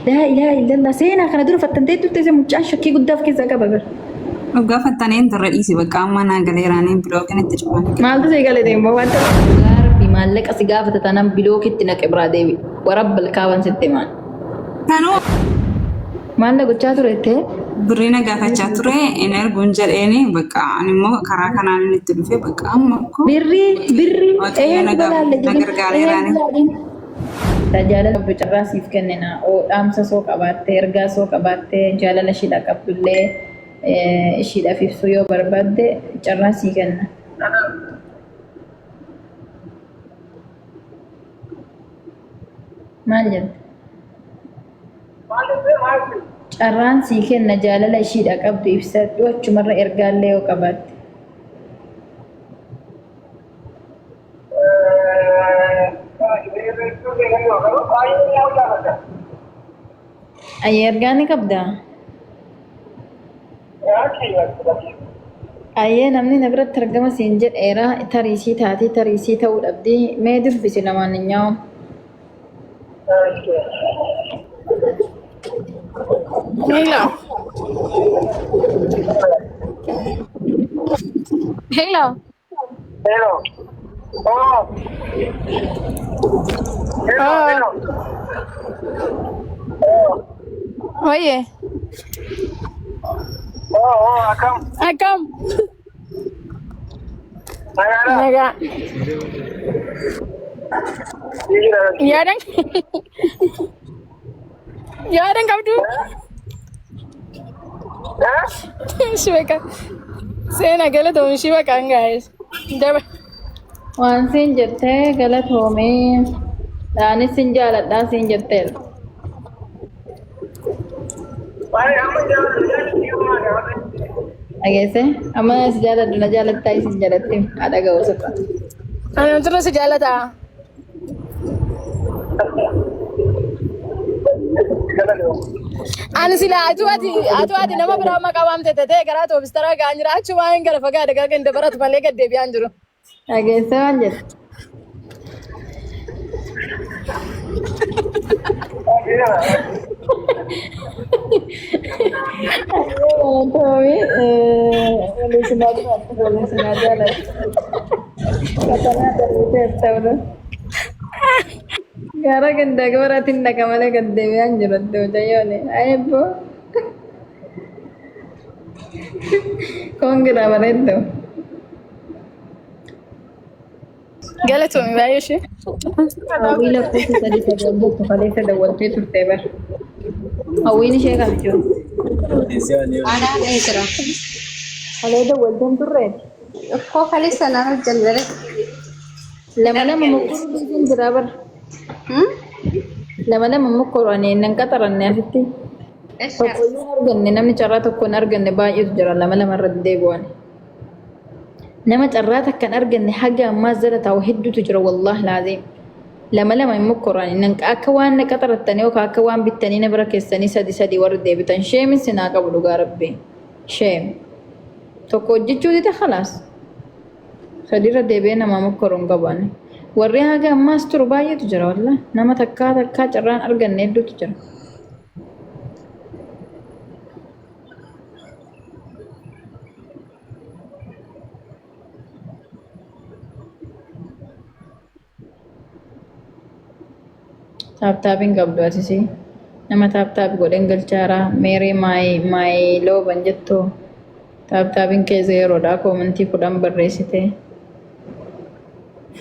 Laa ilaaha illallah seenaa kana dura fattantee turte isa mucaan shakkii guddaa of keessaa qaba bar. Dhugaa fattaneen turre dhiisi bakka amma naa galeeraanii bilookiin itti cufanii. Maaltu si gale deemmoo wanta. Dhugaa rabbi maallaqa si gaafata taanaan bilookitti naqe biraa deebi. Warabbal kaaban sitti himaan. Kanuu Maal na gochaa ture jettee? Birrii na gaafachaa ture hin erguun jedheeni bakka ani immoo karaa kanaan inni itti dhufe bakka amma koo Birrii birrii Waaqayyo na eenyu balaalle na jedhin gargaareeraani. eenyu balaalle. Jaalala qabdu carraa siif kennina. Oo dhaamsa soo qabaatte ergaa soo qabaatte jaalala ishiidha qabdullee ishiidhaaf ibsuu yoo barbaadde carraa sii kenna. Maal jette? Carraan sii kenna jaalala ishiidha qabdu ibsadhu achumarra ergaallee yoo qabaatte. Ayyee ergaa ni qabdaa? Ayyee namni na biratti argama siin jedheera tarii sii taatii tarii sii ta'uu dhabdi mee dubbisi lamaan hin nyaa'u. Hello. Hello. Hello. Oh. Hello, Oh. hello. Oh, Oye. oh, oh, akkam. Akkam. Nagaadha. Nagaa. Jira. Yaadan yaadan qabdu. Eh? Shi baqa. Seena galatoom shi baqaan gaa'es. Daba. Waan siin jettee galatoomee anis sin jaaladhaa siin jetteera. Dhageesse amma si jaaladhu na jaalattaa isin jalatti haadha ga'uu sirra. Ani wanti si jaalataa. Ani sila atuu ati atuu ati nama biraa maqaa waamte ta'ee garaa toobistaraa ga'an jira achi waan hin gara fagaadha gara ganda baratu malee gad deebi'aan jiru. Dhageesse waan jette. Galatoomii waliin sinaa jiraattu waliin sinaa jaalatu. Katanaa darbiteef ta'udha. Gara ganda gabaraatiin dhaqa malee gad deebi'aan jiru mucayyoon. Ayebboo. Koongiraa bareeddu. Galatoomi baay'ee ishee. Hawwii lakkoofsa 3 9 jettu kaleessa dawwaltee turte bar. Hawwiin ishee kam jiru? Anaan eegara. Kalee dawwalteen turreeti. Koo kaleessa naan hojjannere. Lama lama mokkoruu dhiisuun jira bar. Lama lama mokkoru ani nan qaxaranne asitti. Esha. Tokko iyyuu hin arganne namni carraa tokko hin arganne baay'eetu jira lama lama irra deebi'an. Nama carraa takka hin arganne haga ammaa jala taa'u hedduutu jira wallaahi laaziim. Lama lama hin mokkoru ani nan akka waan na qaxarattanii yookaan akka waan bittanii na bira keessanii sadi sadi warri deebitan sheemin sinaa qabu dhugaa rabbi. Sheem. Tokko hojjechuu dide khalaas. Sadiirra deebi'ee namaa mokkoru hin qabu ani. Warri haga ammaas turu baay'eetu jira wallah. Nama takkaa takkaa carraan arganne hedduutu jira. Taaptaapiin qabdu atisii. Nama taaptaap godhen galchaara. Meerii maay maay looban jettu. Taaptaapiin kee zeeroodha. Koomentii 10 barreessite.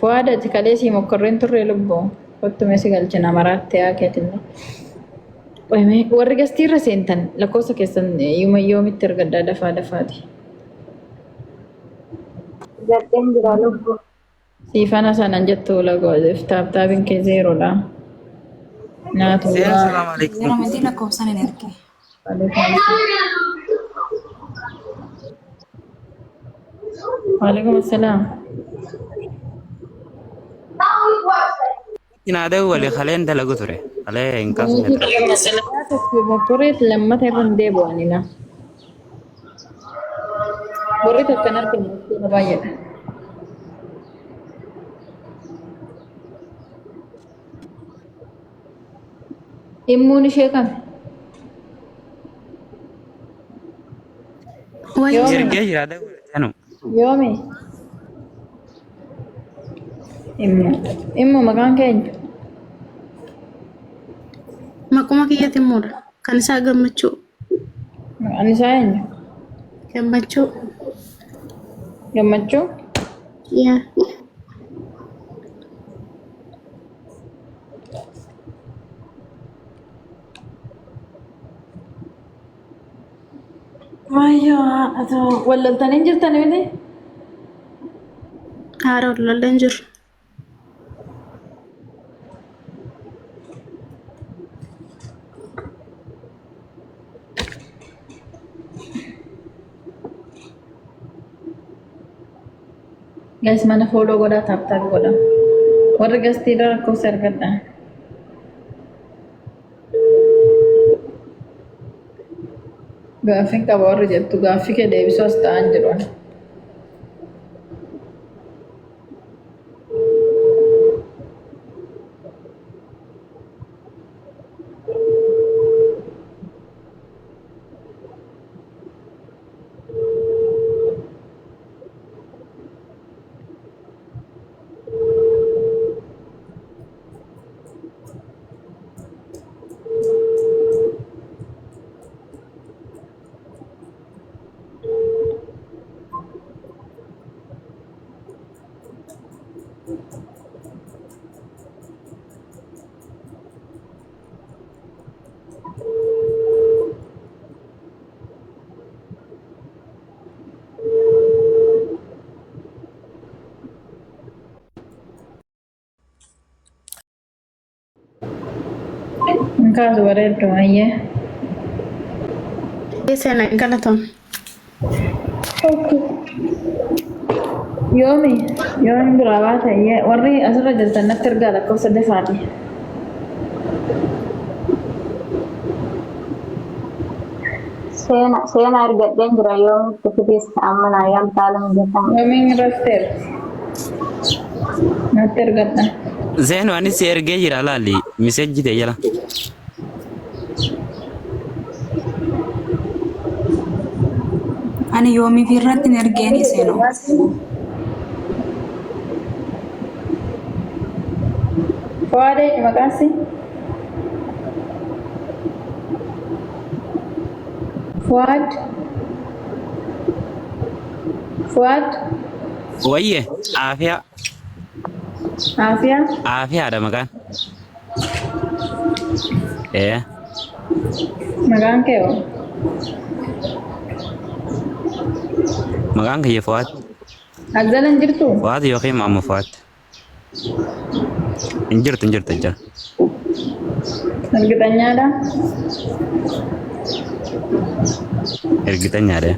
Fuwaad ati kalee sii mokkorreen turre lubbu. Kottu mee si galchina maraatte yaa keetillee. Qoyimee warri gastiirra seentan lakkoofsa keessan yooma yoomitti argadhaa dafaa dafaati. Gadheen jira lubbu. Siifana sanan jettu taaptaapiin kee zeeroodha. Naatu Seera salaam alaikum. Yeroo miti lakkoofsaan hin erge. Waalaikum assalaam. Naa dawwale kaleen dalagu ture. Kalee hin kaasne ture. Mokkoreet lammata irra hin deebi'u ani na. Warri takka hin argine jechuudha baay'eedha. Immuun ishee kami? Wayii Yoomi? Ergee jira dawwali Zeenu. Yoomi? Immu. Immu maqaan keenya? Maquma kiyyatti immoodha. Kan isaa gammachuu. Maqaan isaa eenyu? Gammachuu. Gammachuu? Yaa. Wayyoo haadha too. Wal loltanii hin jirtanii miti? Haara wal lollee hin jiru. Guys mana follow godhaa tap tap godhaa. Warri gastii irra lakkoofsa argadhaa. Gaaffiin qaba warri jettu gaaffii kee deebisuu as ta'an jiru. ani. Hin kaasu bareeddu ayyee. Seenaa galatoom. Yoomi yoomi biraa baate ayyee warri asirra jirtan natti ergaa lakkoofsa defaati. Seena seena argadheen jira yoomitti fides amma naa yaalta haala mijataa. Yoomiin rafteerti. Natti ergadha. Zeenu anis si ergee jira laali miseejji ta'e jala. Ani yoomiif irratti hin ergeeni seenu. Fuwaad eenyu maqaan si? Fuwaad? Fuwaad? Wayye Aafiyaa Aafiyaa? Aafiyaadha maqaan. Ee Maqaan kee hoo? maqaan kiyya Fuwaad. Azzala hin jirtuu? Fuwaad yookiin Maamma Fuwaad. Hin jirtu hin jirtu jala. Ergixanyaadha? Ergixanyaadha.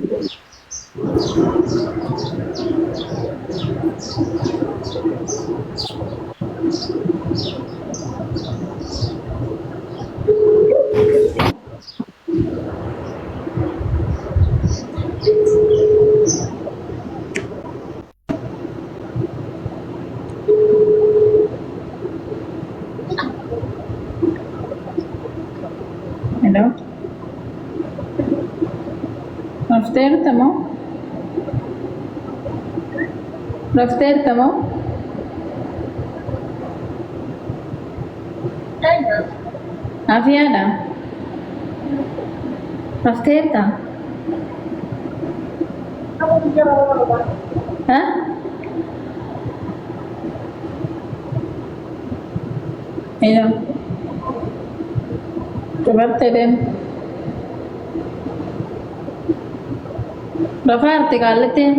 Hello? Rafteerta moo? Rafteerta moo? Afiyaadha? Rafteerta? Ha? Hello? Dubartee deemu. Rafaarti qaallittiin.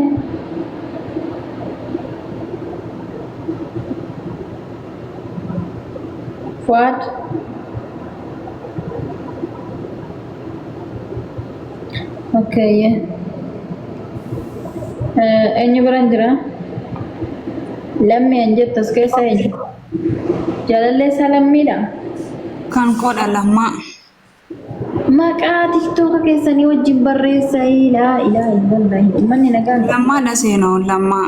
Fuad. Okay. Eenyu biraan jira? Lammii an jettu as keessa eenyu? Jaalallee isaa lammiidha? Kan koodha lammaa. Maqaa tiktooka keessanii wajjin barreessaa laa ilaaha illallah. Uummanni nagaan qaba. Lammaadha seenoo lammaa.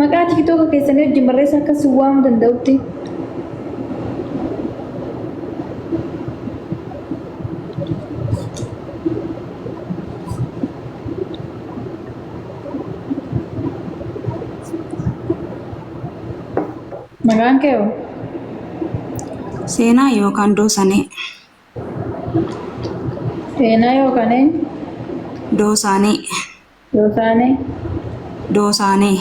Maqaa tiktooka keessanii wajjin barreessaa akka si waamuu danda'utti. Maqaan kee hoo? Seenaa yookaan Doosanee. Seenaa yookaan eenyu? Doosaanee. Yoosaanee? Doosaanee.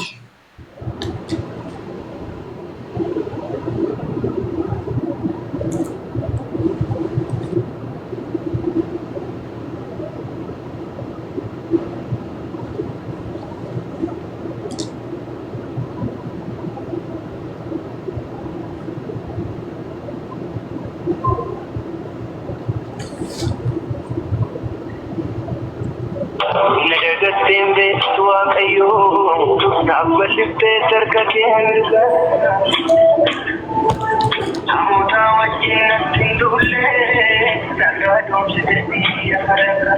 Na dagatteen beektu Waaqayyoo, naaf bal'iftee harka kee mirgaa. Hamoota wajjin natti hin duulle, nagaa doomsite biyya haragaa.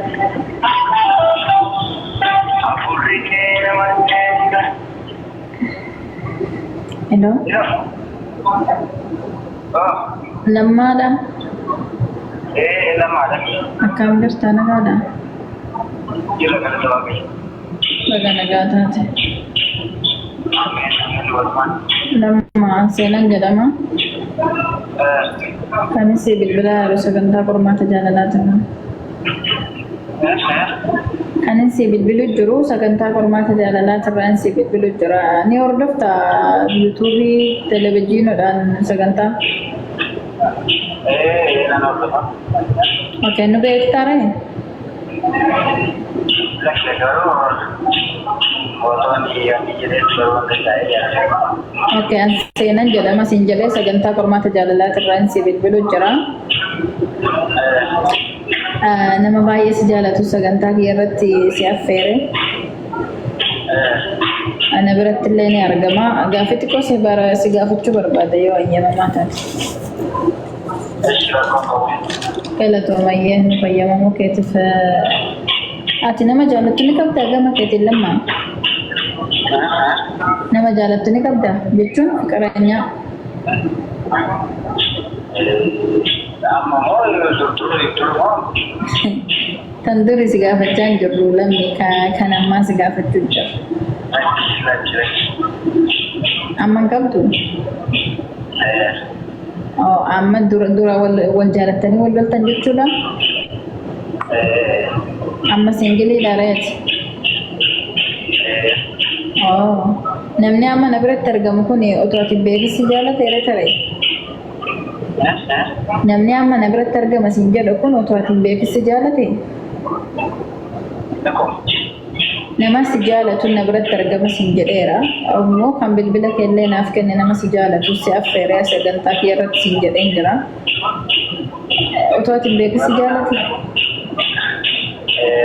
Hafuurri kee namatti jira. Hello? Oh, Lammaadha. eh, lamaadha. Akkam jirta nagaadha? Jira galata Waaqayyo. Baga nagaa taate. Ameen, ameen, walumaan. Lammaa seenaan jedhama. Kanis bilbila yeroo sagantaa qormaata jaalalaa ta'an. Kanin si bilbilu jiru sagantaa qormaata jaalalaa irraan si bilbilu jira. Ni hordofta yuutuubii televezyiinoodhaan sagantaa. Eh, nan hordofa. Okay, nu beektaa ree? Lakki garuu wantoonni ani jedhee garuu wanta taa'ee jira. Okay, an seenan jedhama siin jedhee sagantaa qormaata jaalalaa irraan si bilbilu jira. Nama baay'ee si jaalatu sagantaa kiyya irratti si affeere. Ana biratti illee ni argama. Gaaffii xiqqoo si bara si gaafachuu barbaada yoo ayyamamaa taate. Ishi rakkoon qabu. Galatoomayyee nu fayyamamuu keetiif. Ati nama jaalattu ni qabdaa gama keetiin lammaa? Nama jaalattu ni qabdaa jechuun fiqireenyaa. Amma moo dur dur moo? Tan duri si gaafachaa hin jirru lammi kan ammaa si gaafachuu jira. Lakki lakki lakki. Amma hin qabdu? Oh, amma dura dura wal wal jaalattanii wal loltan jechuudha? Amma singiliidha reeti. Oh, namni amma na biratti argamu kun otoo ati beekisi jaalateera ture. Namni amma na biratti argama siin jedhu kun otoo ati beekisi jaalate nama si jaalatu na biratti argama siin jedheera. Ammoo kan bilbila keellee naaf kenne nama si jaalatu si affeeree sagantaa kiyya irratti siin jedheen jira. Otoo ati beekisi jaalate.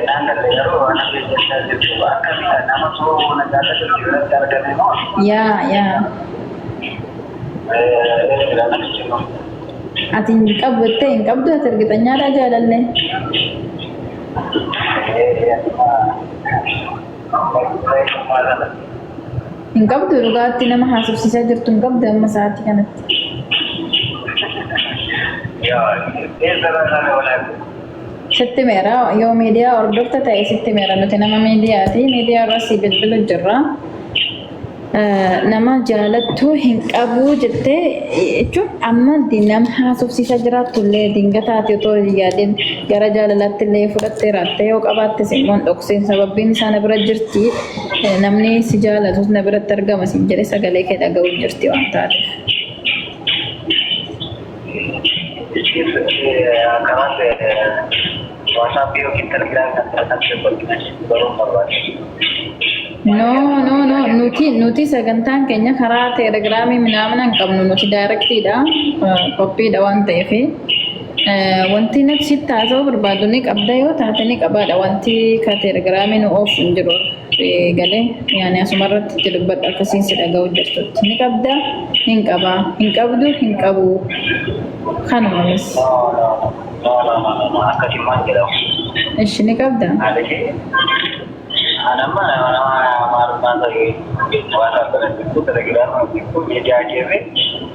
Naan galle garuu ana beekaa jirtu akkamidha nama soo na jaallatu biratti argame moo? Yaa yaa. Ati hin qabdu jettee hin qabdu ati ergixanyaadhaa jaalallee. Hin qabdu dhugaatti nama haasofsiisaa jirtu hin qabdu amma sa'aatii kanatti. Sitti meera yoo miidiyaa hordofta ta'e sitti meera nuti nama miidiyaati miidiyaa irra si bilbilu jirra. Nama jaalattu hin qabu jettee jechuun amma nama haasofsiisaa jiraattu illee dingataati otoo hin yaadin gara jaalalaatti illee fudhattee raattee yoo qabaattes immoo hin dhoksin sababbiin isaa na bira jirti namni si jaalatus na biratti argama siin jedhe sagalee kee dhaga'uu jirti waan taateef. WhatsApp yookiin Telegram kan baruun barbaade. No, no, no. Nuti sagantaan keenya karaa telegiraamii minaamina hin qabnu nuti daayirektiidha qophiidha waan ta'eef wanti nati sitti haasa'uu barbaadu ni qabda yoo taate ni qabaadha wanti ka telegiraamii nu oofu hin jiru galee yaani asumarratti itti dubbadhu akkasiin si dhaga'u jirtutti ni qabda hin qabaa hin qabdu hin qabu kanuma bas. No, no, no, no, no, no, no, akkasummaan jedhamu. Ishi ni qabda. Haala Anamma nama maalummaa ta'e WhatsApp irratti Telegram irratti miidiyaa keessa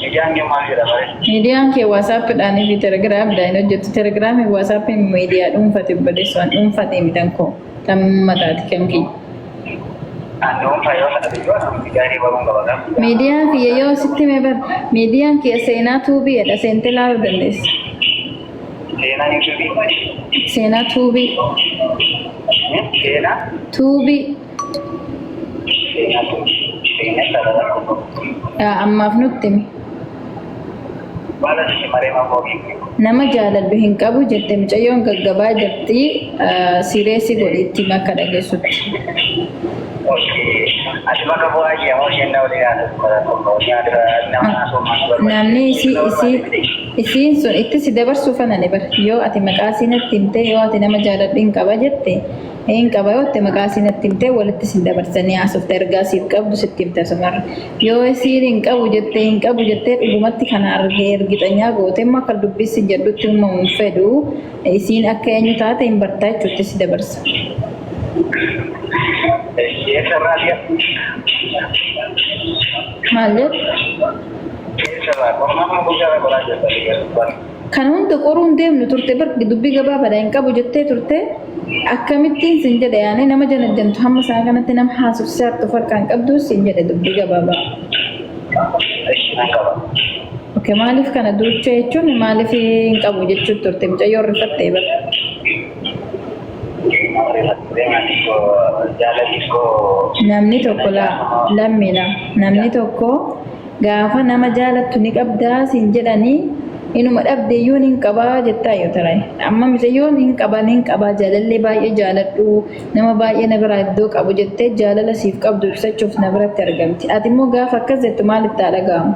miidiyaan kee maal jedhama? Miidiyaan kee waasaappiidhaanii fi telegiraamidhaan hin hojjetu. Telegiraamii fi waasaappiin miidiyaa dhuunfate obboleessuwan dhuunfate mitan koo tan mataati kan kiyya. Miidiyaan kiyya yoo sitti hime bar miidiyaan kiyya seenaa tuubiidha seentee ilaaluu dandeessa. Seenaa tuubii. Tuubii. Yaa ammaaf nutti himi. Nama jaaladhu hin qabu jette mucayyoon gaggabaa jirti sireessi godhi itti himi akka dhageessutti. Namni isii isii isiin sun itti si dabarsuuf anani bar yoo ati maqaa isii natti himte yoo ati nama jaaladhu hin qaba jette hin qaba yoo jette maqaa isii natti himte walitti sin dabarsanii haasofta ergaa siif qabdu sitti himte asumarra yoo isiin hin qabu jette hin qabu jettee dhugumatti kana argee ergixanyaa goote immoo akka dubbisi jedhutti uumamu hin fedhu isiin akka eenyu taate hin bartaa jechuutti si dabarsa. Maal jedhu? Kana hunda qoruun deemnu turte bar dubbii gabaabaadha hin qabu jettee turte akkamittiin sin jedhe yaani nama janajjantu hamma isaa kanatti nama haasofsiisaattu farqa hin qabdu sin jedhe dubbii gabaabaa. Okay, maaliif kana duucha jechuun maaliif hin qabu jechuun turte mucayyoon rifattee bar. Namni tokko lammiidha. Namni tokko gaafa nama jaalattu ni qabdaa siin jedhanii inuma dhabde iyyuu hin qabaa jettaa yoo tarai. Amma mucayyoon hin qabaa hin qabaa jaalallee baay'ee jaaladhu nama baay'ee na biraa iddoo qabu jettee jaalala siif qabdu ibsachuuf na biratti argamti. Ati immoo gaafa akkas jettu maal itti haa dhaga'amu?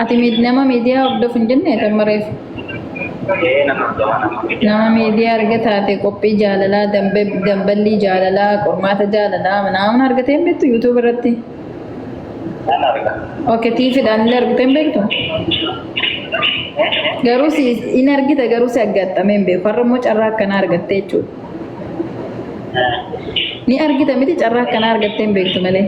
Ati nama miidiyaa hordofu hin jenne tammareef. Nama miidiyaa arga taate qophii jaalalaa, damballii jaalalaa, qormaata jaalalaa nama argatee hin beektu YouTube irratti. Okay, tiifiidhaan illee argitee hin beektu? Garuu si in argita garuu si aggaattamee hin beeku. Har'a immoo carraa akkanaa argattee jechuudha. Ni argita miti carraa akkanaa argattee hin beektu malee.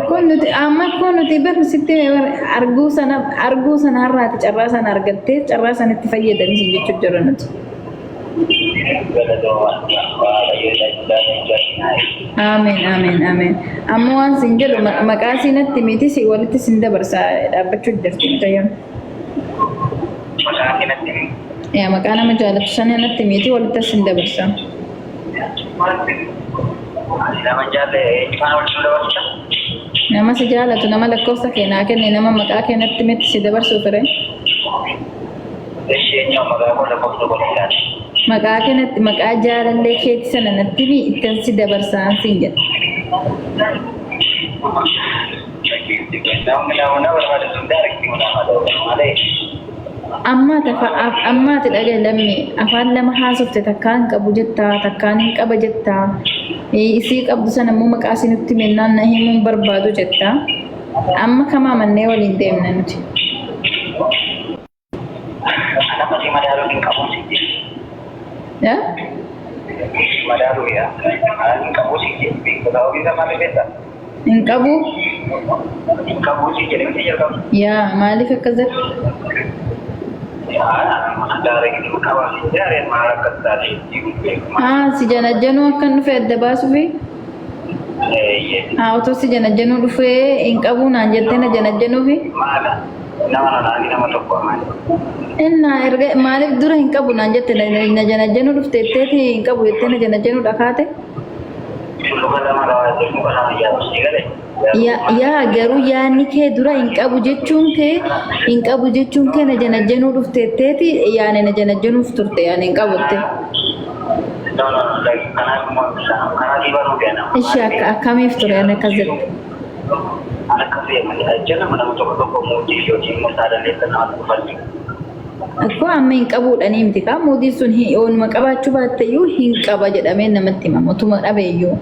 Kun nuti amma kun nuti bar sitti arguu sana arguu sana har'aati carraa sana argattee carraa sanatti fayyadamisi jechuu jira nuti. Ameen ameen ameen. Amma waan sin jedhu maqaa siinatti miti si walitti sin dabarsa dhaabbachuu jirti mucayyoon. Yaa maqaa nama jaalatu sana natti miti walitti sin dabarsa. Nama si jaalatu nama lakkoofsa kee naa kenne nama maqaa kee natti miti si dabarsuuf ture. Maqaa kee natti maqaa jaalallee keetti sana natti mi ittiin si dabarsaan siin jedha. Ammaati dhagaye lammii afaan lama haasofte takkaan hin qabu jettaa takkaan hin qaba jettaa isii qabdu sana immoo maqaa isii nutti mennaan na himuun barbaadu jettaa amma kama amannee waliin deemna nuti. Hin qabu. Yaa maaliif akkas jette? Haa si janajjanuu akkan dhufe adda baasuufi? Haa otoo si janajjanuu dhufee hin qabuu naan jettee na janajjanuufi? Innaa erga maaliif dura hin qabu naan jette na janajjanuu dhufte jetteeti hin qabu jettee na janajjanuu dhakaate? Yaa garuu yaadni kee dura hin qabu jechuun kee hin qabu jechuun kee na janajjanuu dhufte jetteeti yaani na janajjanuuf turte yaani hin qabu jette. Ishi akka akkamiif ture ani akkas jette? Akkoo amma hin qabuudhanii miti kaa mootiin sun yoonuma qabaachuu baatte iyyuu hin qaba jedhamee namatti himama utuma dhabe iyyuu.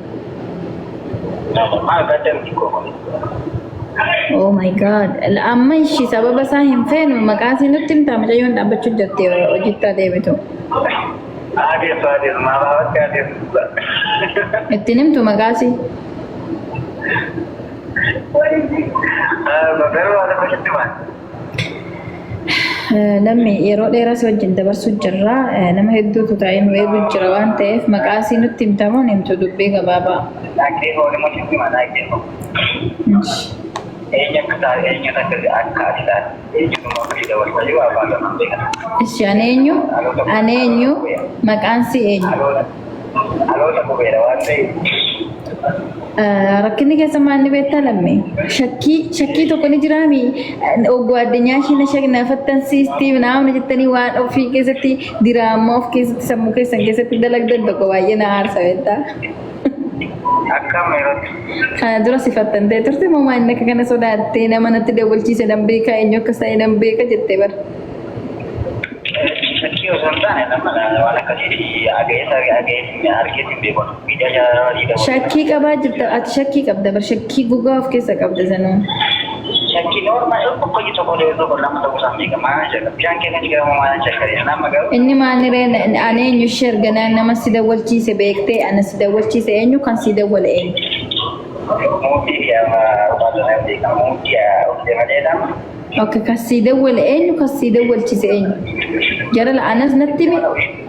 Oh my God. Amma ishii sababa isaa hin feenu maqaa isii nutti himtaa mucayyoon dhaabbachuu jirti hojiitti adeemitu. Adeessu adeessu maalaatti adeessu. Ittiin himtu maqaa isii. Garuu haala gochatti maal? Namni yeroo dheeraa si wajjin dabarsuu jirra. Nama hedduutu taa'ee nu eeguu jira waan ta'eef maqaa isii nutti himtamoo hin himtu dubbii gabaabaa. Naaqee hoo nama sitti maa naaqee hoo. Eenyu akka taate eenyu akka akka ati taate eenyu nama akka si dabaltaa jiru afaan lamaan beekan. Ishi ani eenyu? Ani eenyu? Maqaan si eenyu? Dhaloota qubeedha waan ta'eef. Rakkinni keessa maal ni beektaa lamme? Shakkii shakkii tokko ni jiraami. Obbo addunyaa ishee na shakna fattansiistii naamna jettanii waan ofii keessatti diraamaa of keessatti sammuu keessan keessatti dalagdan tokko baay'ee na aarsa beektaa. Akkam yerootti. Kana dura si fattantee turte moo maal akka kana sodaattee nama natti dawwalchiise nan beeka eenyu akka ta'e nan beeka jettee bara. Shakkii osoo hin taane nama waan akkasii agayees agayees argees hin beeku. Miidiyaa jaalala dabalata. Shakkii qabaa jirta ati shakkii qabda bar shakkii gogaa of keessa qabda sanuu. Shakkii normaal tokko tokko tokko lama tokko isaan beeka maal jedha bishaan keessa jira moo maal jedha nama garuu. Inni maal ree ani eenyu ishee erganaa nama si dawwalchiise beektee ana si dawwalchiise eenyu kan si dawwale eenyu. Mootii waan beeka mootii of malee nama. Okay, kan si dawwale eenyu kan si dawwalchiise eenyu. Jarala anas natti himi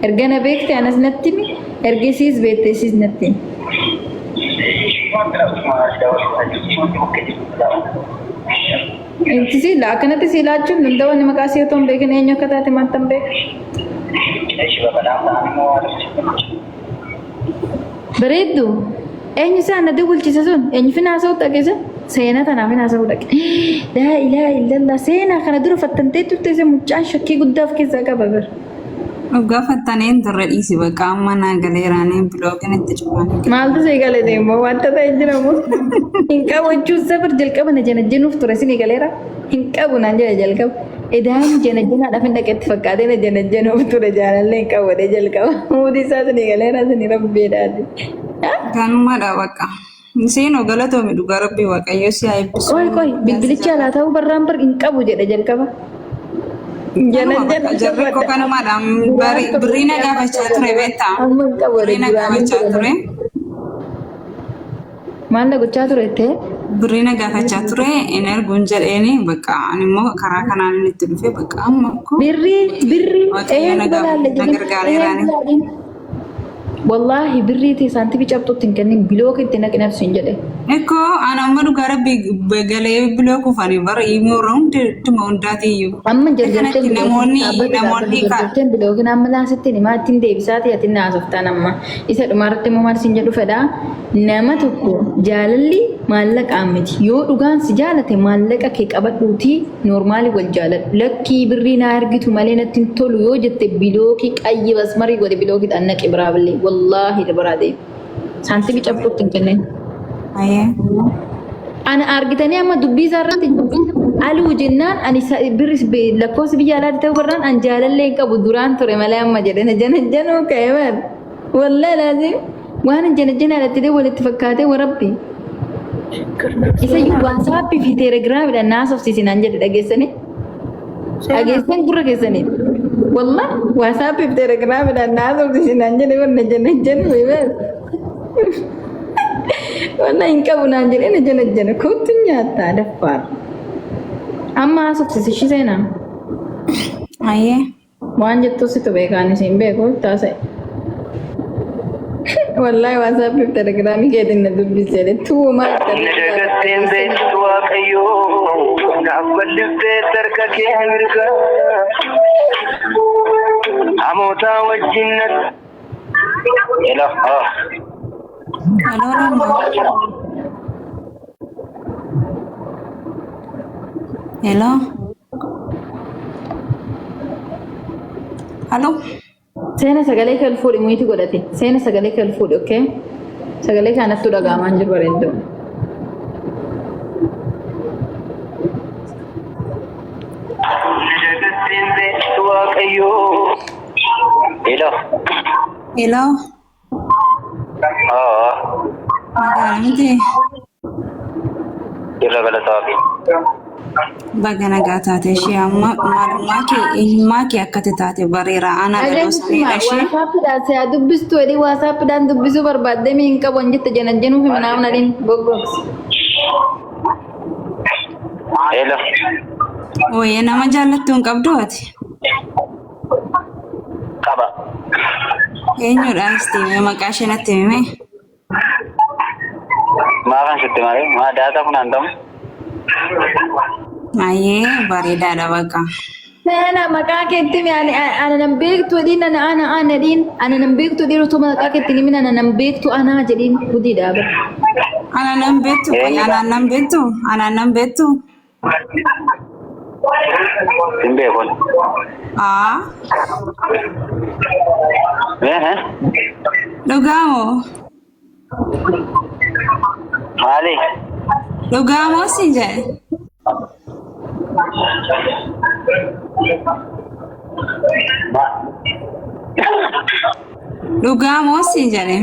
ergana beekte anas natti himi erga isiis beekte isiis natti himi. Inti si akkanatti si laachuun danda'u ani maqaa si otoo hin beekin eenyu akka taate maal tan beeka. Bareeddu eenyu isaa na dawwalchiise sun eenyu fin haasa'u dhaqe seenaa tanaaf hin haasa'u dhaqe. Laa ilaaha illallah seenaa kana dura fattantee turte isa mucaan shakkii guddaa of keessaa qaba bir. Dhugaa fattaneen turre dhiisi bakka amma naa galeeraanii bilookiin itti cufanii. Maaltu si galate immoo wanta ta'e jiramu. Hin qabu jechuun safar jalqaba na janajjanuuf ture sin galeera. Hin qabu naan jedhe jalqaba. Edaan janajjanaadhaaf hin dhaqetti fakkaatee na janajjanuuf ture jaalallee hin qabu jedhee jalqaba. Muudii isaa sin galeera sin rabbeedhaati. Kanumadha bakka. Seenoo galatoomi dhugaa rabbii waaqayyo si haa eebbisu. Qoy qoy bilbilicha alaa ta'uu barraan bar hin qabu jedhe jalqaba. Kanuma bakka jarri koo kanumadha. Birrii na gaafachaa ture beektaa? Amma hin qabu Birrii jedhe na duraanii gaafachaa ture. ture. Maal na gochaa ture jettee? Birrii na gaafachaa ture hin erguun jedheeni bakka ani immoo karaa kanaan inni itti dhufe bakka amma koo Birrii birrii Waaqayyo na eenyu balaalle na jedhin gargaareeraani. eenyu balaalle. Wallaahi birrii ta'e saantimii cabxutti hin kennin bilooka itti naqi nafsi hin jedhe. Ekkoo ana amma dhugaa rabbii galee biloo kufanii bara immoo irra hunduma hundaatiyyuu. Amma jarjarteen Kanatti namoonni namoonni ka jarjarteen bilookin amma laasittiin himaa ittiin deebisaa ta'e atiin naasoftaan amma isa dhumaarratti immoo maal siin jedhu fedhaa nama tokko jaalalli maallaqaan miti yoo dhugaan si jaalate maallaqa kee qabadhuutii noormaali wal jaaladhu lakkii birrii naa argitu malee natti hin tolu yoo jette bilookii qayyi basmarii godhe bilookiidhaan naqi biraa billee wallaahi biraa deemi saantimii cabxuutti hin kennin. Ayyee. Ana argitanii amma dubbii isaa irratti aluu jennaan ani birri lakkoofsi biyya alaatti ta'uu barraan an jaalallee hin qabu duraan ture malee amma jedhe na jana januu ka'e bar. Wallahi laazim waan jana jana alatti ta'e walitti fakkaatee warabbi. Isa iyyuu waasaappii fi teelegiraamidhaan naasofsiisi naan jedhe dhageessanii. Dhageessan gurra keessanii. Wallah waasaappii fi teelegiraamidhaan naasofsiisi naan jedhe wanna jana januu bar. Wanna hin qabu naan jedhee na jana jana kootu nyaattaa daffaar. Amma haasofsiisi ishii seenaa. Ayyee. Waan jettu situ beekaan isiin beeku taasise. Wallahi waasaappii fi telegiraamii keetiin na dubbisee tuu maal Na dagatteen beektu Waaqayyoo naaf bal'iftee harka kee mirgaa hamoota wajjin na. Hello. Oh. Hello Lamma. Hello. Hello. Seena sagalee kee ol fuudhi muyitii godhate. Seena sagalee kee ol fuudhi okay? Sagalee kanattu dhaga'amaa hin jiru bareedduu. Na dagatteen beektu Waaqayyoo. Hello. Hello. Oh. Nagaa miti. Irra galata waaqii. Baga nagaa taate ishee amma maalummaa kee eenyummaa kee akkati taate bareera. Ana dhaloo saniidha ishee. Waasaappiidhaan si haa dubbistu jedhii waasaappiidhaan dubbisuu barbaaddee mi hin qabu hin jette janajjanuu fi manaaf naliin goggogs. Hello. Ooyee nama jaallattu hin qabdu ati. Qaba. Eenyudha isti maqaa ishee natti himi. Maafan sitti malee maa daataa funaantamu? Ayyee bareedaadha bakka. Ana maqaa keetti mi ani ana nan beektu jedhiin ana ana ana jedhiin ana nan beektu jedhiin otoo maqaa keetti himin ana nan beektu anaa jedhiin gudiidha bara. Ana nan beektu qoy anaan nan beektu anaan nan beektu. Hin beekun. Aa Eh dhugaa moo maali? Dhugaa moo siin jedhe. Dhugaa moo siin jedhe.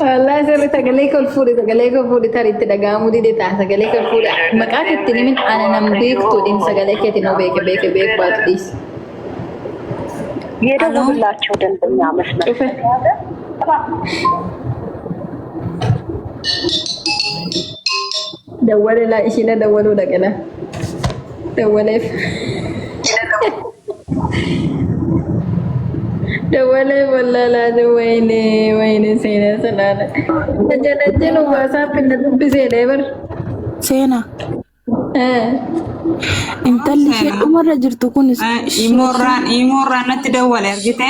Wallaahi sirri sagalee kol fuudhe sagalee kol fuudhe tarii itti dhaga'amuu dide ta'a sagalee kol fuudhe maqaa keetti himin ana nan beektu jedhiin sagalee keetiin noo beeke beeke beeku baatu dhiisi. የደወሉላቸው ደንበኛ መስመር Cufe. Dawwale laa ishiina dawwaluu dhaqela. Dawwaleef. Dawwalee wallaahi laazim wayne wayne seenaa salaala. Jalajjanu waasaappi na dubbisee bar. Seenaa. Intalli ishee dhumarra jirtu kun Imoorraan imoorraan natti dawwale argite.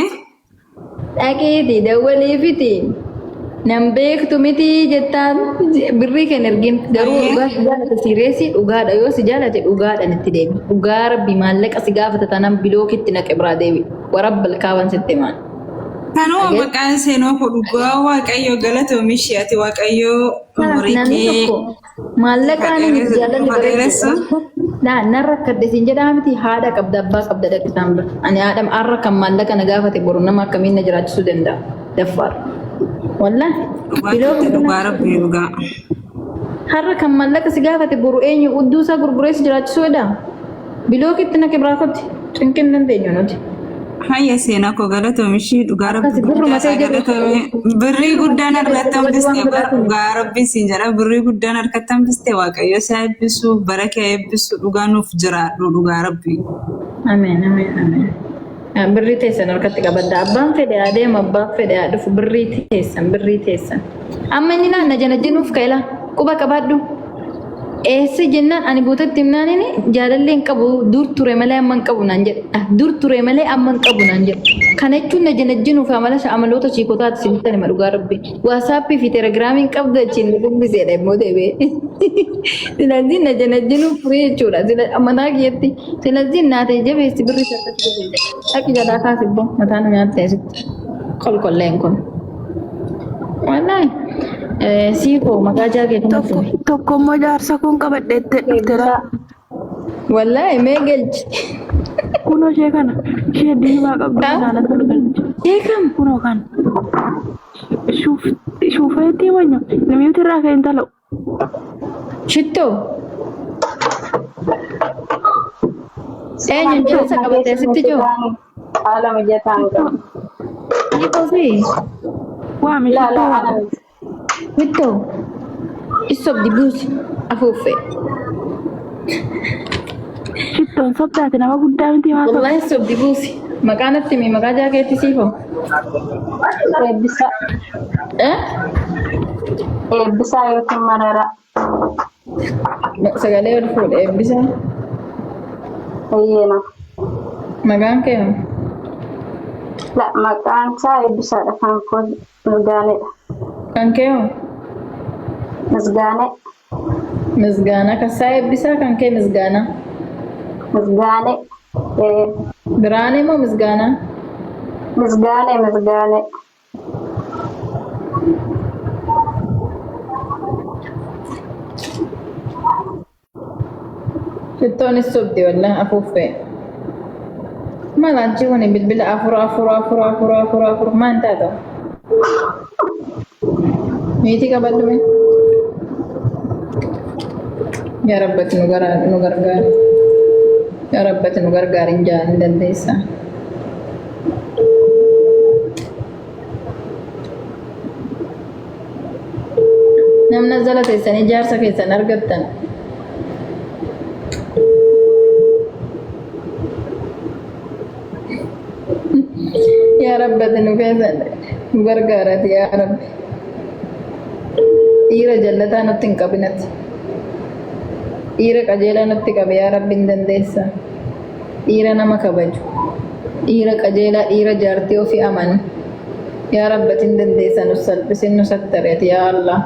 Dhaqiiti dawwaleefiti. Nan beektu miti jettaan birrii kan ergin garuu dhugaa si jaalate siireessi dhugaadha yoo si jaalate dhugaadhaan itti deebi. Dhugaa rabbi maallaqa si gaafata taanaan bilookitti naqe biraa deebi. Warabbal kaaban sitti himaan. Kanuma maqaan seenoo koo dhugaa waaqayyo galatoomi ishee ati waaqayyo umurii Namni kee tokko maallaqaan miti jaalalli dheeressu. bareedu. Naa nan rakkadhe siin jedhaa miti haadha qabda abbaa qabda dhaqisaan bira. Ani haadha har'a kan maallaqa na gaafate boru nama akkamiin na jiraachisuu danda'a. Daffaar. Wallaahi. Dhugaa Biloo jette dhugaa rabbii dhugaa. Har'a kan maallaqa si gaafate boru eenyu udduu isaa gurguree si jiraachisuu jedha. Bilookitti na kibraa kotti. Cinqin hin dandeenyu nuti. Hayya seenaa koo galatoomi ishee dhugaa rabbii Akkas birruma guddaa isaa ta'e jedhu. galatoomi. Birrii guddaan harkatti hambiste bara dhugaa rabbii siin jedha birrii guddaan harkatti hambiste waaqayyo si haa eebbisu bara kee haa eebbisu dhugaa nuuf jiraadhu dhugaa rabbii. Ameen ameen ameen. Birrii teessan harkatti qabadha. Abbaan fedhe haa deemu abbaan fedhe haa dhufu birrii teessan birrii teessan. Amma inni naan na janajjanuuf ka'ela quba qabaadhu. Eessa jennaan ani guututti himnaan inni jaalallee hin qabu dur ture malee amma hin qabu naan jedhe. Dur ture malee amma hin qabu naan jedhe. Kana jechuun na janajjanuuf amala amaloota chiikotaati simtan hima dhugaa rabbi. Waasaappii fi telegiraamii hin qabdu achiin nu dubbiseedha immoo deebi'ee. Silazii na janajjanuuf furii jechuudha. Mataa kiyyatti silazii naatee jabeessi birri sarkatti jabeessi. Dhaqi jalaa kaasi ibboo mataa nu nyaatte asitti. Kolkolleen kun. Wallaahi. Siifoo maqaa jaakee kanatti. Tokko immoo jaarsa kun qabadheettee dhufte laata? Wallaahi mee galchi. Kunoo ishee kana ishee diimaa qabdu kana natti galchi. Ishee kam? Kunoo kana. Shuufeetti wanya namitti irraa ka'e intala. Shittoo. Eenyu jaarsa qabatee asitti jiru? Haala mijataa hin qabu. Siifoo fi Waami Laa shittoo laa waami. ana miti. Shittoo. Isobdi buusi afuuffee. Shittoon sobdaati nama guddaa miti maa sobda. Wallaahi sobdi buusi. Maqaa natti himi maqaa jaakeetti siifoo. Eebbisaa. Eh? Eebbisaa yookiin mararaa. Sagalee ol fuudhe eebbisaa. Ayyeena. Maqaan kee hoo? La maqaan isaa eebbisaadha kan koo Misgaaneedha. Kan kee hoo? Misgaanee. Misgaanaa. Kan isaa eebbisaa kan kee misgaanaa. Misgaanee. Ee Biraanee moo misgaanaa? Misgaanee misgaanee. Shittoonis sobdi wallah afuuffee. Maal achi kuni bilbila afur afur afur afur afur afur maal taata? Meetii qabadhu mee? Yaa Rabbati nu nu gargaari. Yaa Rabbati nu gargaari hin jaan hin dandeessa. Namni jala teessanii jaarsa keessan argattan. Yaa Rabbati nu keessa nu gargaarati yaa Rabbi. Dhiira jallataa nutti hin qabinati. Dhiira qajeelaa nutti qabe yaa Rabbi hin dandeessa. Dhiira nama kabaju. Dhiira qajeelaa dhiira jaartii ofii amanu. Yaa Rabbati hin dandeessa nu salphisin nu sattareeti yaa Allah.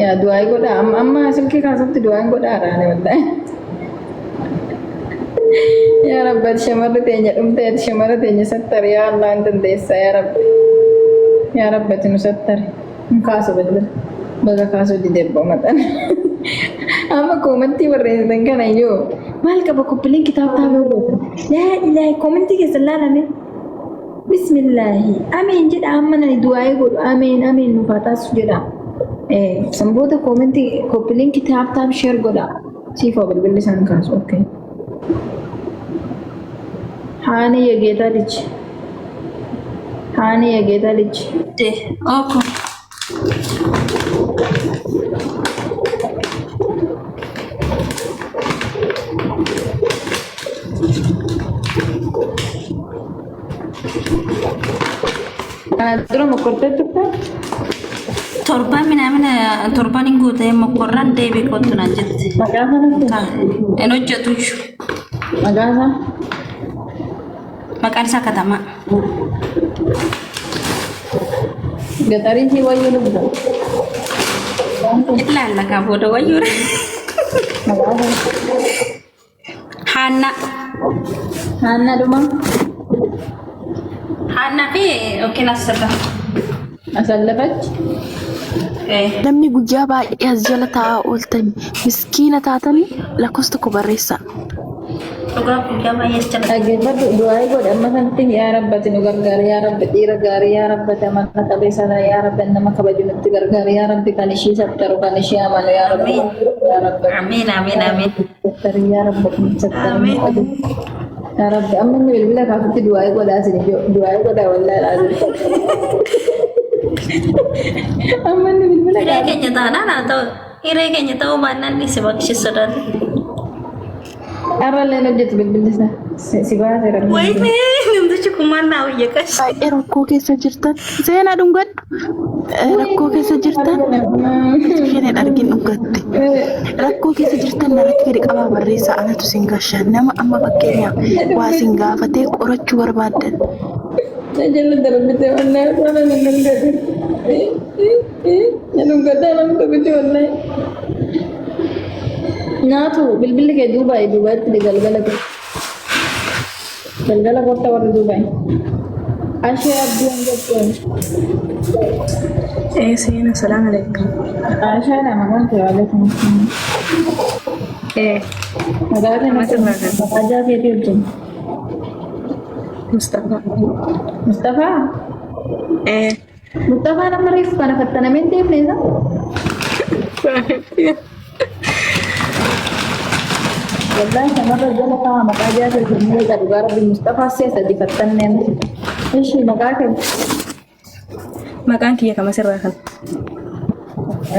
Yaa du'aa godhaa amma amma silkii kaasatti du'aa godhaa raane wallahi. Yaa Rabbi ati shamarri teenya dhumte ati shamarra teenya sattari yaa Allah hin dandeessa yaa Rabbi. Yaa Rabbi ati nu sattari. Hin kaasu bilbila. Baga kaasuu didee maxxan. Amma koomantii barreessitan kana iyyuu maal qaba koppileen kitaaba taabee gootan. Laa ilaahi koomantii keessa laalame. Bismillaahi. Ameen jedha amma nani du'aa'ee godhu ameen ameen nuuf haa taasisu jedha. Sanboota koomantii koppileen kitaaba taab sheer godha. Siifoo bilbilli isaan kaasu. Okay. Haani የጌታ ልጅ ሃኒ የጌታ ልጅ Oko. Kana dura mokortee turte? Torban minaamina torban hin guute mokorraan deebii kottu naan jette. Maqaa sanatti? Hin hojjetu iyyuu. Maqaa isaa? Maqaan isaa Katamaa. Gaxarii fi wayyuu lubbu. Ilaalla kaa booda wayyuudha. Maqaa isaa? Haanna. Haannaa dhuma? Haannaa fi yookiin Asirra. Asallafach? Namni guyyaa baay'ee as jala taa'aa ooltanii miskiina taatanii lakkoofsa tokko barreessaa. Dhugaa guyyaa baay'ee as jala. Dhaggeeffadhu du'aa godhe amma sanatti yaa Rabbati nu gargaari yaa Rabbi dhiira gaarii yaa Rabbati amala qabeessa yaa Rabbi nama kabaju nutti gargaari yaa Rabbi kan ishii sattaru kan ishii amanu yaa Rabbi yaa Rabbi Amiin amiin amiin. sattari yaa Rabbi sattari yaa Rabbi amma inni bilbila kaasutti du'aa godhaa isin du'aa godhaa wallaahi laazim amma inni bilbila Hiree kaasutti keenya taanaan haa ta'u. Hiree keenya ta'uu baannaan ni si baqshi sodaata. Har'allee hojjetu bilbilli isaa si baase Rabbi. Wayne namtichi kun maal naa wayya qashi. Baay'ee rakkoo keessa jirtan seenaa dhungadhu. Rakkoo keessa jirtan isheen hin argin dhungatte. Rakkoo keessa jirtan narratti gadi qabaa barreessaa anatu sin gasha. Nama amma fakkeenyaaf waa sin gaafatee qorachuu barbaaddan. Jala darbite wallahi wala nan dhungate. Na dhungataa namni tokkichi wallahi. Nyaatu bilbilli kee duubaayi duubaatti galgala kee. Galgala kottaa warri duubaayi. Ashee abdii hanga Eh, seena, salaam alaikum. Ashaadha maqaan kee waalaikum assalam. Eh, Maqaa kee nama sirraa kan maqaa keetii wajjin. Mustafa. Mustafaa? Eh, Mustafaa nama reefu kana fattanamee hin deemne isa? Wallahi shamarra jala ta'a maqaa jaata jennee dhugaa rabbi Mustafaa si'a sadi fattanneen. Ishi maqaa kee? Maqaan kiyya kama sirraa kan.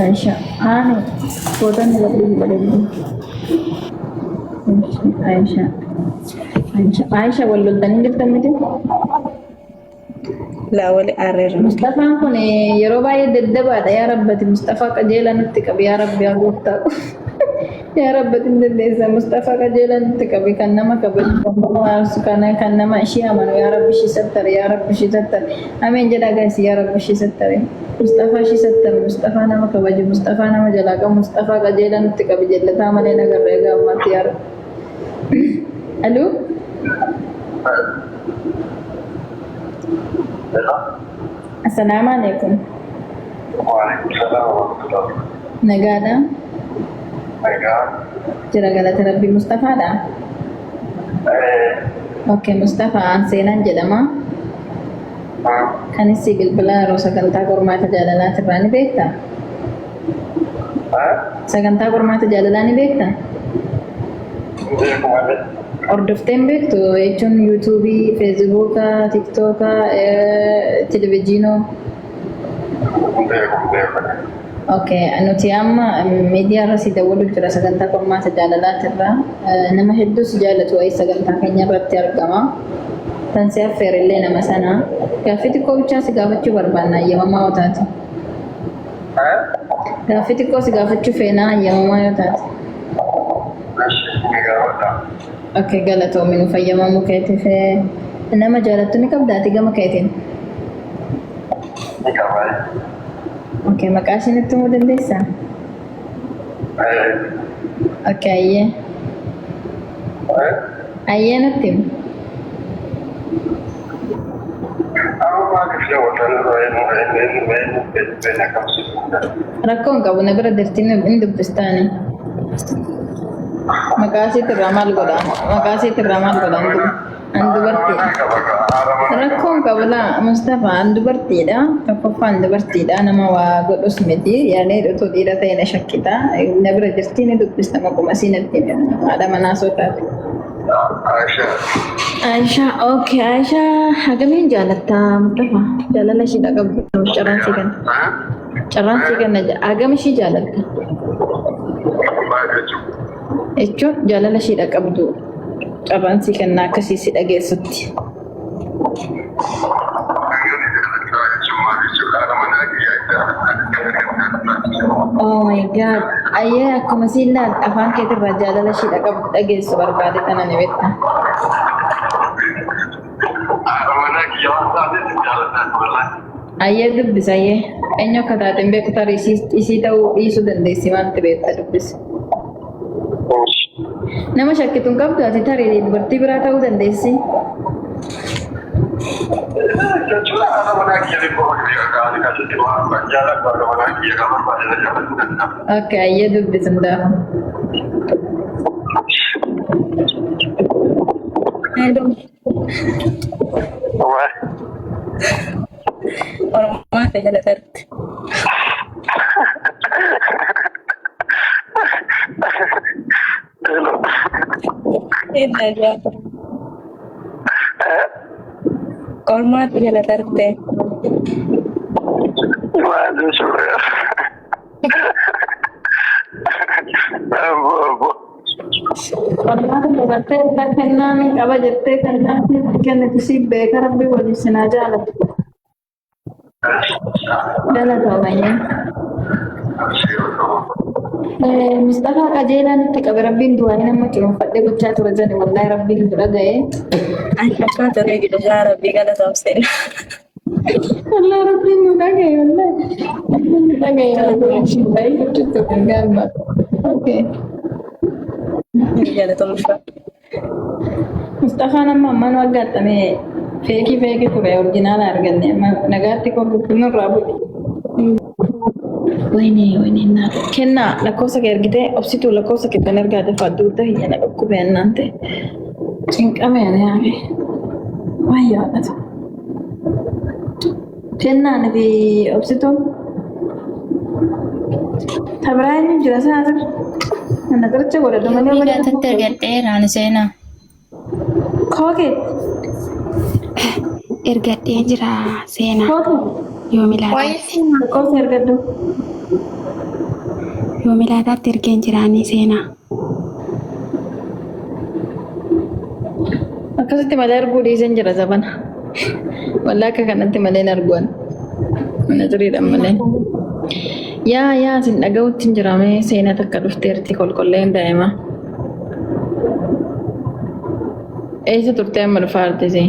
Aisha. Haani fotoon irratti godhanii. Aisha. Aisha. Aisha wal loltanii jirtan miti? Laa wali aarreerra. Mustafaan kun yeroo baay'ee daddabaadha yaa rabbati Mustafaa qajeelaa nutti qabi yaa rabbi yaa gooftaa. Yaa rabbati hin dandeessa Mustafaa qajeelaa nutti qabi kan nama kabaju kan nama aarsu kan nama ishii amanu yaa rabbi ishii sattari yaa rabbi ishii sattari. Ameen jedhaa gaasi yaa rabbi ishii sattari. Mustafaa ishii sattari Mustafaa nama kabaju Mustafaa nama jalaa qabu Mustafaa qajeelaa nutti qabi jallataa malee nagarra egaa ammaatti yaa rabbi. Aluu? Assalaamu alaikum. Waalaikum salaam wa rahmatullah. Nagaadha. Nagaa. Jira galata rabbi Mustafaadha. Okay, Mustafaa an seenaan jedhama. Kan isii bilbila yeroo sagantaa qormaata jaalalaatirraa ni beektaa? Sagantaa qormaata jaalalaa ni beektaa? Beeku malee. Hordoftee hin beektu jechuun yuutuubii, feesbuuka, tiktooka, televizyiinoo. Beeku beeku. Okay, nuti amma miidiyaa irra si dawwalu jira sagantaa qormaata jaalalaatirra. Nama hedduu si jaallatu wayii sagantaa keenya irratti argama. Tan si affeere illee nama sana. Gaaffii xiqqoo bichaa si gaafachuu barbaanna ayyamamaa yoo taate. Gaaffii xiqqoo si gaafachuu feenaa ayyamamaa yoo taate. Ni gaafadha. Okay, galatoomi nu fayyamamuu keetiif. Nama jaalattu ni qabda ati gama keetiin? Ni qaba. Okay, maqaa ishee natti himuu dandeessaa? Okay, ayyee. Ayyee natti himi. Amma maaliif daawwatan eenyu akkamsiisu? Rakkoo hin qabu na bira dirtiin hin dubbistaani. Maqaa isiitirraa maal godha? Maqaa isiitirraa maal godha? An dubartiidha. Rakkoo hin qabu laa Mustafa an dubartiidha. Tokkoffaa an dubartiidha. Nama waa godhus miti. Yaanee utuu dhiira ta'e na shakkita. Na bira jirti ni dubbista maquma isii natti himi. Haadha manaa soo taate. Aisha. Aisha, okay, Aisha hagamiin jaalatta Mustafa? Jaalala ishiidha qabdu carraan sii kenna. Carraan sii kenna hagam ishii jaalatta? Maal jechuudha? Jechuun jaalala ishiidha qabdu carraan sii kenna akkasii si dhageessutti. Oh my God. Ayyee akkuma siin laal afaan keetirraa jaalala ishiidha qabdu dhageessu barbaade tana ni beekta. Ayyee dubbisa ayyee. Eenyu akka taate hin beeku tarii isii ta'uu dhiisuu dandeessi maalti beekta dubbisa. Nama shakkitu hin qabdu ati tarii dubartii biraa ta'uu dandeessi. Okay, ayyee dubbisa hundaaf. Oromoo ta'e jala tarti. Inna jaata. Qormaata jala tarte. Qormaata dabartee irraa kennaan qaba jettee kennaan kennitu siif beeka rabbi waliin sinaa jaalatu. Galatoomayyee. Mustafaa qajeelaa nutti qabe rabbiin du'aa nama cuunfadhee gochaa ture jedhe wallahi rabbiin nu dhaga'e. Ani akka ture dhugaa rabbii galatoomsee. Wallahi rabbiin nu dhaga'e wallahi. Rabbiin nu dhaga'e wallahi gochuutti kan gaamba. Okay. Galatoomsa. Mustafaan amma ammaan waggaatame feekii feekii ture orjinaala arganne amma nagaatti koo nurraa bu'e. Wayne wayne naa kennaa lakkoofsa kee ergitee obsituu lakkoofsa kee kan ergaate fadduutta hiyya na dhukkube annaan ta'e cinqame ani hafe wayyaa waaqatu. Kennaan fi obsituun tabiraa eenyu jira isaa asirra? Ana qoricha godhadhu malee Yoomii laatatti ergadheera ani seenaa. Kookee Ergadhee jira seenaa. kookee Yoomi laataatti. lakkoofsa ergadhu. Yoomi laataatti ergeen jiraanii seenaa. Akkasitti malee arguu dhiiseen jira zabana. Wallaa akka kanatti malee hin argu ani. Mana turiidhaan malee. Yaa yaa isin dhaga'utti hin jira mee seenaa takka dhufteerti kolkolleen daa'ima. Eessa turtee amma dhufaa artisi?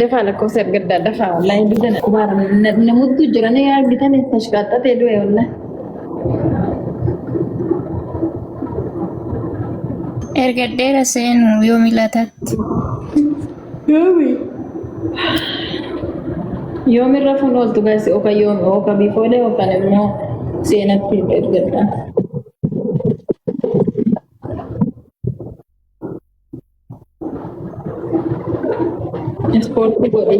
Dafaa lakkoofsa ergaddaa dafaa wallaahi dugda na qubaara namuttu jiranii argitan tashqaaxxatee du'e wallaahi. Ergadheera seenuu yoomii laataatti. Yoomi. Yoomirra fuun ooltu gaasi oka yoomi oka biifoolee yookaan immoo seenatti ergadha. Ispoortii godhi.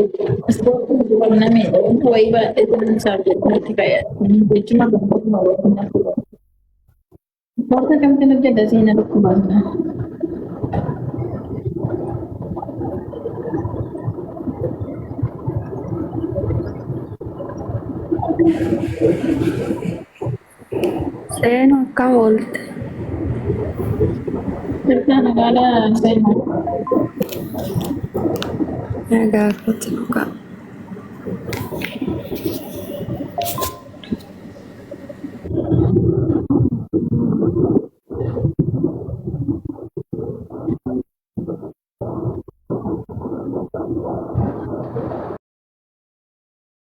Ispoortii godhi namni wanta wayii baadhee isaaf jedhamatti fayyada. Jechuma gammachuma waliin natti godha. Ispoortii akkamittiin hojjedha seenaa dhukkubaasna. Seenuu akkam oolte? Sirna magaalaa seenaa. Nagaa kootti dhugaa.